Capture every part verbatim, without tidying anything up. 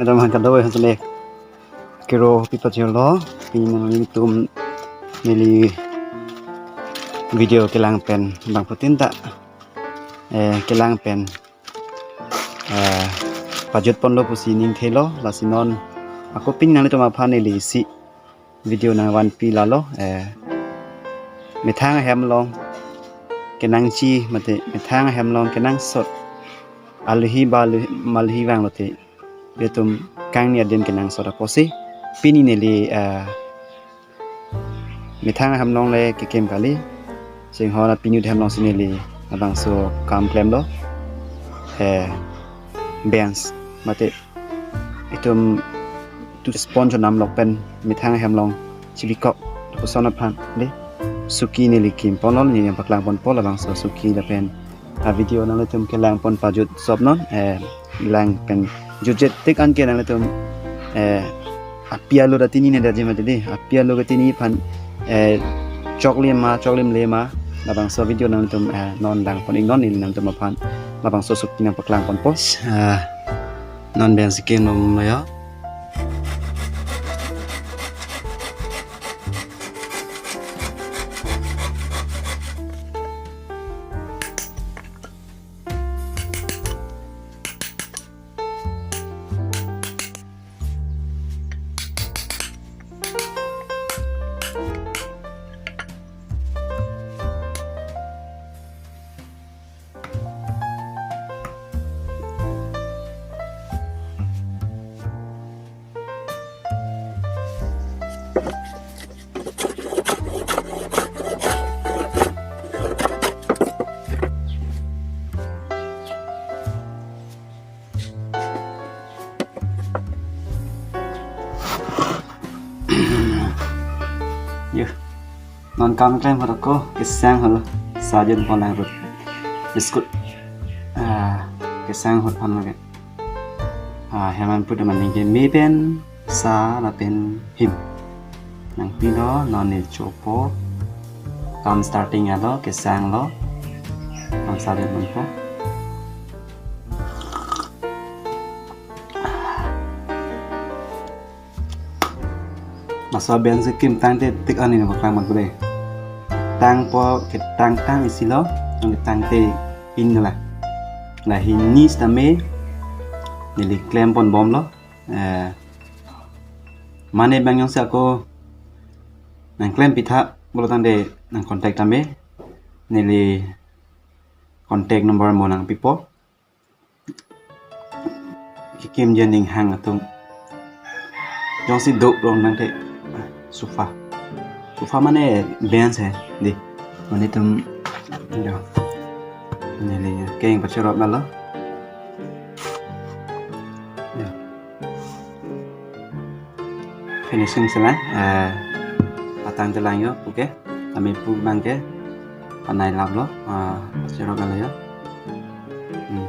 Madam han kadoi han sene kero pi pachirlo, pini nanglitum neli video kelang pen bangphutin ta, eh, kelang pen, eh, pajut ponlo pusi ning thelo, lasi non ako pini nanglitum aphan neli isi video nangvanpi lalo, eh, methang ahem along kenangji mate methang ahem along kenangsot alohi ba alohi malhi vanglote ilitum kangni adin kenangsot apotsi pini neli, eh, methang ahem along le kekim kali. Singhona pini ahem alongsi neli labangso kam klemlo. Eh, bench mate itum tu sponge namlok pen methang ahem along chibikok lapuson aphan de suki neli kim ponlo, neli nangpaklang ponpo labangso suki lapen a video nanglitum kelang pon pajut sop non, eh, lang pen jutjet tik anke nanglitum, eh, api alu ta tini ne daji mati de, api alu ke tini aphan, eh, choklim ma choklimle ma labangso video nanglitum, eh, non lang pon iknon, neli nanglitum aphan labangso suki nangpaklang ponpo. Eh, non bench kekim lo yo. Yo, non kam klem ahut ako kesang holo, sajun pon lang ahut biscuit, ah, kesang ahut pon lagi. Ah, heman put man ningke me pen sa lapen him nangpilo, non neli chopo. Kam starting alo, kesang lo. Kam starting manpo. Laso bench kekim tangte tik ani nangpaklang mat pu de. Tangpo ketang tang isi lo, nang ketangte in la. La hini sitame neli klem pon bomlo. Eh, mane bang jongsi ako nangklem pitha pulo tangte nang contact tame, neli contact number mo nangpipo. Kekimji aning hang atum. Jongsi do rong nangte sofa. Sofa mane bench he, de. Mane itum, yo. Neli keng pachirap nalo. Yo. Finishing si lang, eh, atang te lang yo, okay. Kami pu bang ke, panai lap lo, ah, pachirap nalo yo. Hmm.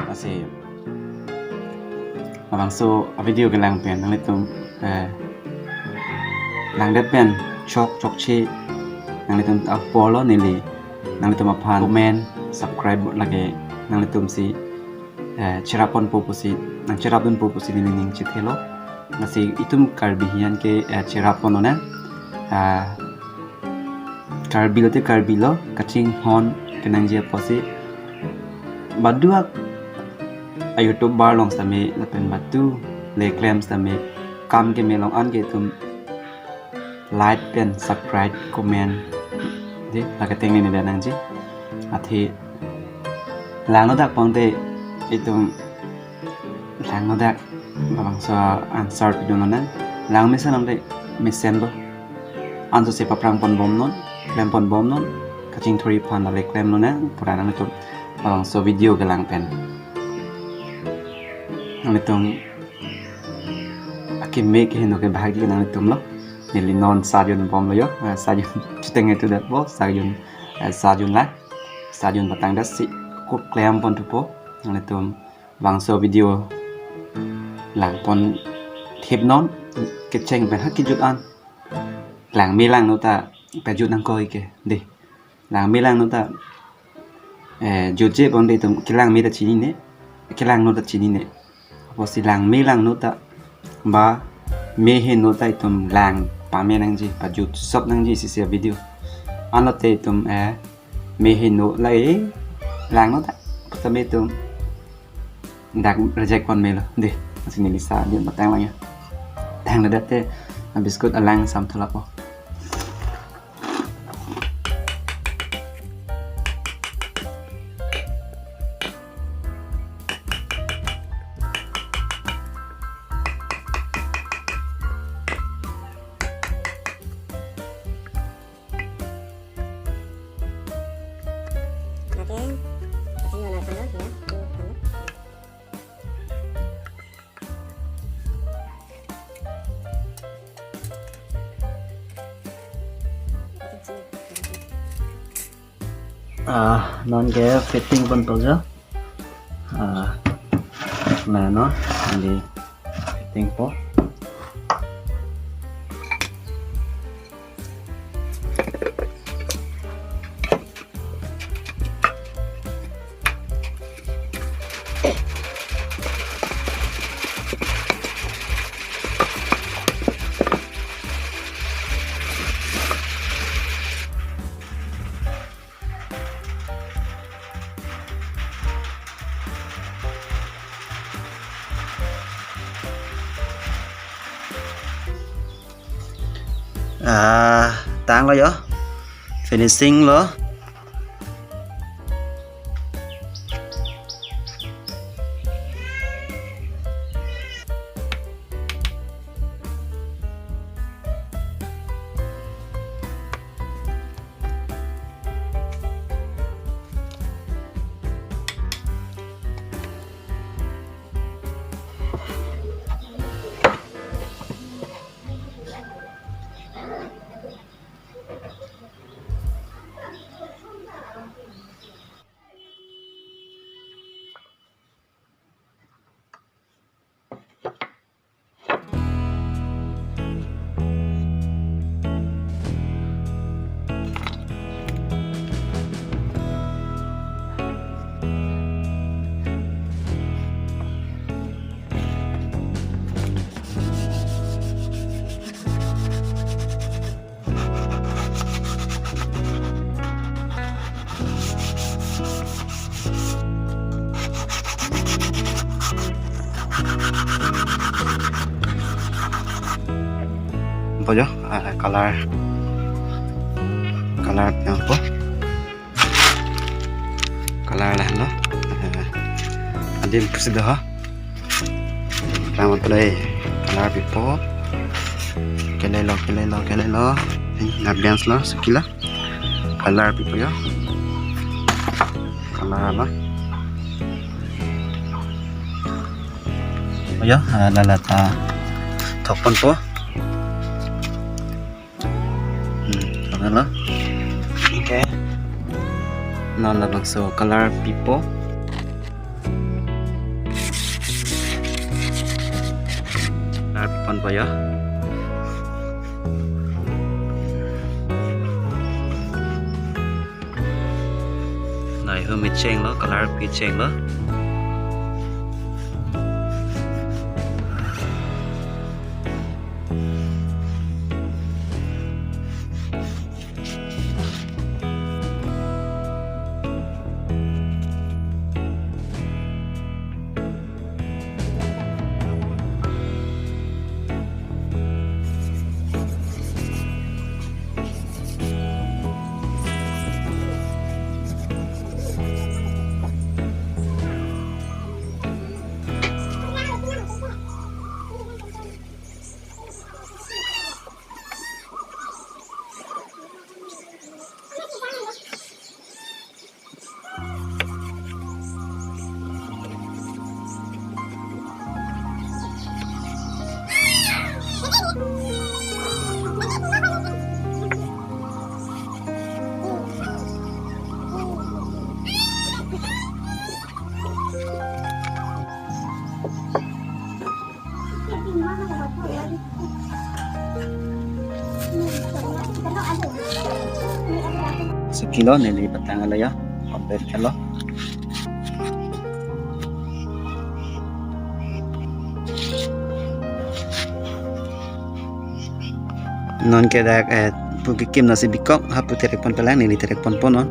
Lasi labangso a video kelang pen nanglitum, eh, langdet pen chok chokche nanglitum apor lo, neli nanglitum aphan comment, subscribe lake nanglitum si, eh, chirap ponpo pusi, nangchirap dunpo pusi neli ning chethelo. Lasi itum Karbi hiyan ke, eh, chirap pon lonang. Ah, Karbi lote Karbi lo, kachinghon kenangji apotsi. Baduak a YouTuber along sitame lapen badu le klem sitame kam keme along an ke itum like pen subscribe, comment, de, lake tengne ne nangji. Athe langno dak pon te itum langno dak labangso answer pidun lonang. Lang mesen nang te mesen lo. Anso se paprang pon bom non, klem pon bom non, kachingthurji aphan le klem lonang, pura nangtum labangso video kelang pen. Nanglitum akeme kehingno kebahagi nanglitum lo. Neli non sajun bomlo yo. Ah, sajun chiteng itu dat bo, sajun, eh, sajun la. Sajun patang dasi ko klem pon thupo. Nanglitum labangso video lang pon thip non, kecheng pen ha kejut an. Langme langno ta pajut nangkok ke, de. Langme langno ta, eh, jutje pon de itum kelangme ta chinine, kelangno ta chinine. Pusi lang me lang no ta, ba me heno ta itum lang pame nangji, pajut sop nangji isi isi video. Anlote itum, eh, me heno la, eh, lang no ta, putame itum dak reject pon melo. Dei, masih neli sa dia matang lang ya. Tanglo date, biscuit alang sam thulap po. Oke, ini warna sana ya. Ini sana. Ah, non ke fitting pon to jo. Ah, na non, di fitting po. Ah, tanglo yo. Finishing lo. Bojo, ah, color, color yang po. Color lahenlo. Ah, adim pusi do ha. Tama play. Color pipo. Kelelo, kelelo, kelelo. Ini na dance lo, sekila. Color pipo yo. Color lo. Oh ya, ah, lala ta thok ponpo. Hmm, color lo. Okay. Non labangso color pipo. Color pi ponpo yo. Lahei hu me chenglo, color pi chenglo. Sekilo neli patang ala ya, kompet kalo. Non ke dak, eh, pu kekim nasi bikok, hapu terek ponpe lang, neli terek ponpo non.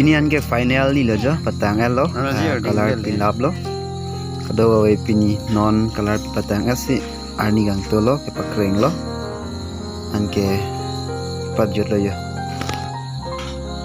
Pini anke final ni lo jo, patang-et lo, Ano ji, ah, ardi color nel ni. Pilap lo. Kadokave pini non color patang-et si arni kangtolo, kepakreng lo. Anke patjut lo jo.